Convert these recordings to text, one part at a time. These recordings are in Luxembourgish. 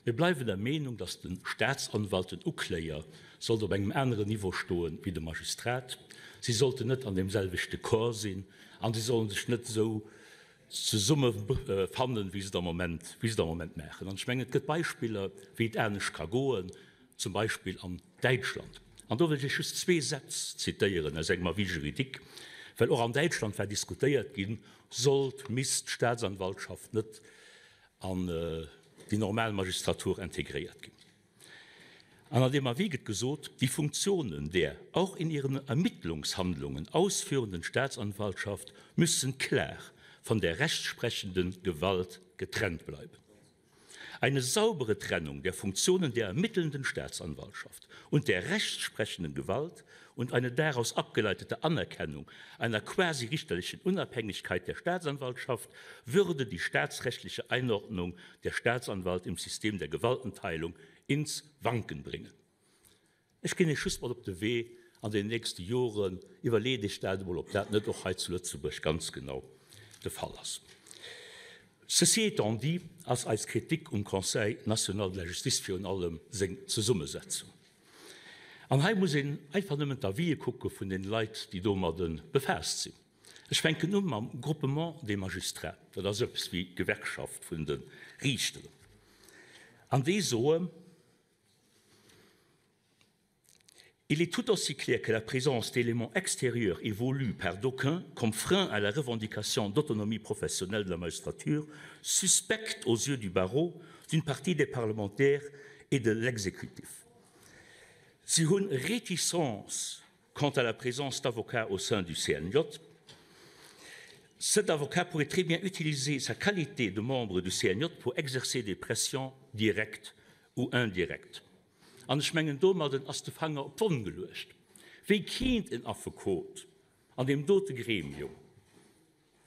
Mir bleiwen der Meenung, dass de Staatsanwalt, den Ukléier, sollt op engem aneren Niveau stoen wéi de Magistrat. Si sollten net an deem selwechte Corps sinn a si sollen sech net esou zesumme fannen, wéi se et am Moment, wéi se et am Moment maachen. An ech mengen, et gëtt Beispiller, wéi et anescht ka goen, zum Beispill an Däitschland. An do wëll ech Iech just zwee Sätz zitéieren aus engem Avis juridique, well och an Däitschland war diskutéiert ginn, sollt, misst d'Staatsanwaltschaft net an déi normal Magistratur integréiert ginn. An an deem Avis gëtt gesot, Die Funktionen der auch in ihren Ermittlungshandlungen ausführenden Staatsanwaltschaft müssen klar von der rechtsprechenden Gewalt getrennt bleiben. Eine saubere Trennung der Funktionen der ermittelnden Staatsanwaltschaft und der rechtsprechenden Gewalt und eine daraus abgeleitete Anerkennung einer quasi-richterlichen Unabhängigkeit der Staatsanwaltschaft würde die staatsrechtliche Einordnung der Staatsanwalt im System der Gewaltenteilung ins Wanken bringen. Ech ginn Iech just mat op de Wee, an den nächste Joren iwwerleet Iech dat emol, ob dat net och hei zu Lëtzebuerg ganz genau de Fall ass. Ceci étant dit, ass eis Kritik um Conseil national de la justice virun allem seng Zesummesetzung. An hei muss een einfach nëmmen d'Avisë kucke vun den Leit, déi domadde befaasst sinn. Ech fänken u mam Groupement des magistrats, dat ass eppes wéi d'Gewerkschaft vun de Riichteren, an déi soen, Il est tout aussi clair que la présence d'éléments extérieurs et voulus par d'aucuns comme frein à la revendication d'autonomie professionnelle de la magistrature suspecte aux yeux du barreau, d'une partie des parlementaires et de l'exécutif. Si hunn Réticence quant à la présence d'avocats au sein du CNJ, cet avocat pourrait très bien utiliser sa qualité de membre du CNJ pour exercer des pressions directes ou indirectes. An ech mengen, domadden ass de Fanger op d'Wonn geluecht. Wéi kéint en Affekot an deem dote Gremium,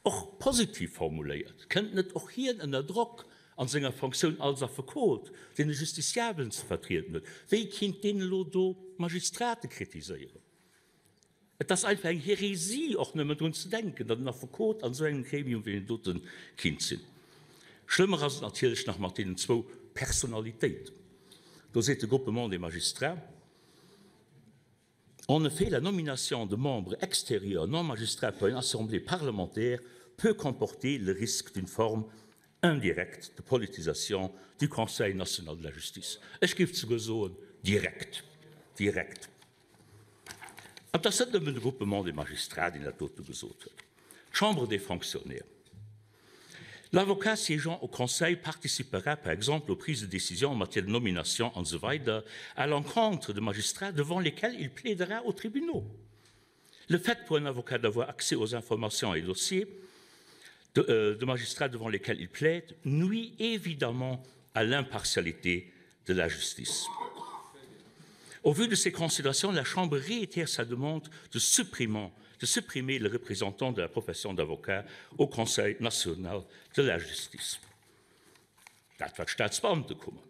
och positiv formuléiert, kënnt net och hien ënner Drock an senger Fonctioun als Affekot, deen de Justiciablen ze vertrieden huet, wéi kinnt deen elo do d'Magistrate kritiséieren? Et ass einfach eng Hérésie och nëmmen drun ze denken, datt en Affekot an esou engem Gremium wéi deem dote kinnt sinn. Schlëmmer ass et natierlech nach mat deenen zwou Personalitéiten. Do seet de Groupement des magistrats, En effet, la nomination de membres extérieurs non magistrats par une assemblée parlementaire peut comporter le risque d'une forme indirecte de politisation du Conseil national de la justice. Ech géif souguer soen, direkt. Direkt. An et ass net nëmmen de Groupement des magistrats, deen dat dote gesot huet. D'Chambre des Fonctionnaires. L'avocat siégeant au Conseil participera par exemple aux prises de décision en matière de nomination an esou weider à l'encontre de magistrats devant lesquels il plaidera aux tribunaux. Le fait pour un avocat d'avoir accès aux informations et dossiers de, euh, de magistrats devant lesquels il plaide nuit évidemment à l'impartialité de la justice. Au vu de ces considérations, la Chambre réitère sa demande de supprimant de supprimer le représentant de la profession d'avocat au Conseil national de la justice. Dat wat d'Staatsbeamtekummer,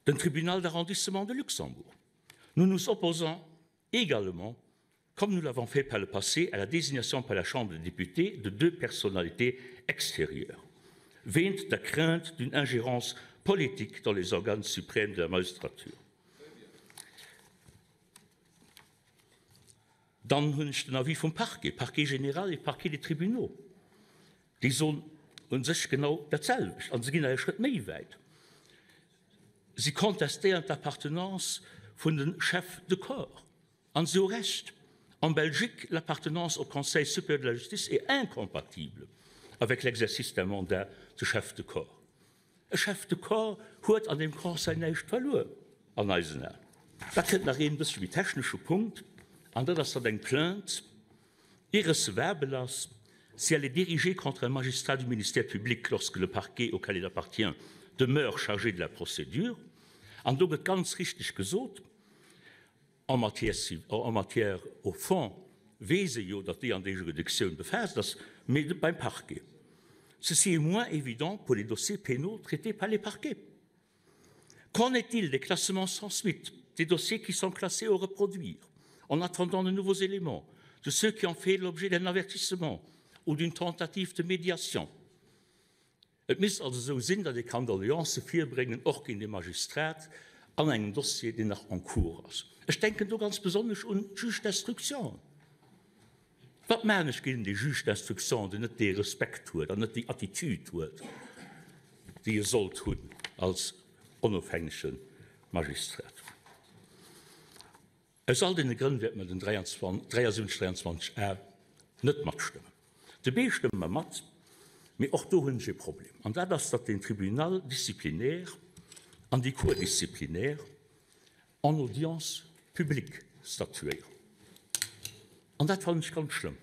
den Tribunal d'arrondissement de Luxembourg. Nous nous opposons également, comme nous l'avons fait par le passé, à la désignation par la Chambre des députés de deux personnalités extérieures, wéint der Crainte d'une ingérence politique dans les organes suprêmes de la magistrature. Dann hunn ech den Avis vum Parquet, Parquet général et Parquet des tribunaux, déi soen u sech genau dat selwecht a se ginn nach e Schrëtt méi wäit, si contestéieren d'Appartenance vun de Chefs de corps. An se hu Recht, En Belgique, l'appartenance au Conseil supérieur de la justice est incompatible avec l'exercice d'un mandat de chef de corps. E Chef de corps huet an deem Conseil näischt verluer an eisen Aen. Da kënnt nach een bëssche méi technesche Punkt, an dat ass, datt eng Plainte irrecevabel ass, si elle est dirigée contre un magistrat du ministère public lorsque le parquet auquel il appartient demeure chargé de la procédure. An do gëtt ganz richteg gesot, En matière, en matière au fond weess ee jo, datt déi an déi Juridictioun befaasst ass, mee net beim Parquet. Ceci est moins évident pour les dossiers pénaux traités par les parquets. Qu'en est-il des classements sans suite, des dossiers qui sont classés au reproduire, en attendant de nouveaux éléments, de ceux qui ont fait l'objet d'un avertissement ou d'une tentative de médiation? Et misst also esou sinn, datt ee kann Doleancë virbréngen, och géint ee Magistrat an engem Dossier, deen nach en cours ass. Ech denken do ganz besonnesch un d'Juges d'instruction. Wat maachen ech géint ee Juge d'instruction, deen net dee Respekt huet an net déi Attitude huet, déi e sollt hunn als onofhängege Magistrat? Aus all deene Grënn wäerte mer den 73 23 a net matstëmmen. De B stëmme mer mat, mee och do hunn ech ee Problem, an dat ass, datt den Tribunal disciplinaire an déi Cour disciplinaire en audience publique statuéieren. An dat fannen ech ganz schlëmm.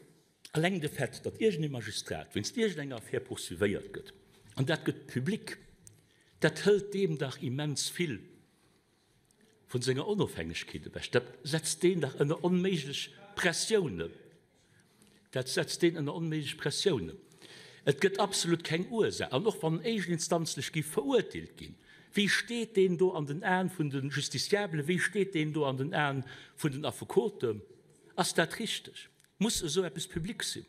Alleng de Fait, datt iergendee Magistrat wéinst iergendenger Affär poursuivéiert gëtt, an dat gëtt public, dat hëlt deem dach immens vill vun senger Onofhängegkeet ewech. Dat setzt deen dach ënner onméiglech Pressiounen. Dat setzt deen ënner onméiglech Pressiounen. Et gëtt absolut keng Ursaach. An och wann en éischtinstanzlech géif verurteelt ginn, wéi steet deen do an den Aen vun de Justiciablen, wéi steet deen do an den Aen vun den Affekoten? Ass dat richteg? Muss esou eppes public sinn?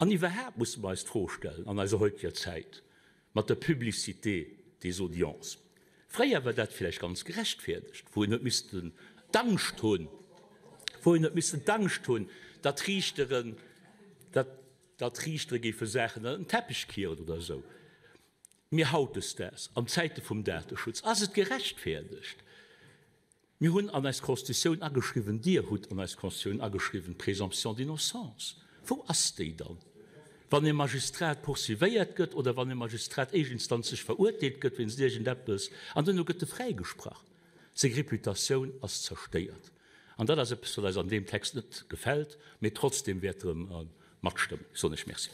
An iwwerhaapt musse mer eis d'Fro stellen an eiser heuteger Zäit mat der Publicité des audiences. Fréier war dat vläicht ganz gerechtfäerdegt, wou een huet missten d'Angscht hunn, wou een huet missen d'Angscht hunn, datt Riichteren, datt, datt Riichtere géife Saachen ënner den Teppech kieren oder esou. Mee hautdesdaags, an Zäite vum Dateschutz, ass et gerechtfäerdegt, Mir hunn an eis Constitutioun ageschriwwen, Dir hutt an eis Constitutioun ageschriwwen, d'Présomption d'innocence. Wou ass déi dann, wann e Magistrat poursuivéiert gëtt oder wann e Magistrat éischtinstanzlech verurteelt gëtt wéinst iergendeppes an duerno gëtt e fräigesprach? Seng Reputatioun ass zerstéiert. An dat ass eppes, wat eis an deem Text net gefält, mee trotzdem wäerte mer matstëmmen. Ech soen lech Merci.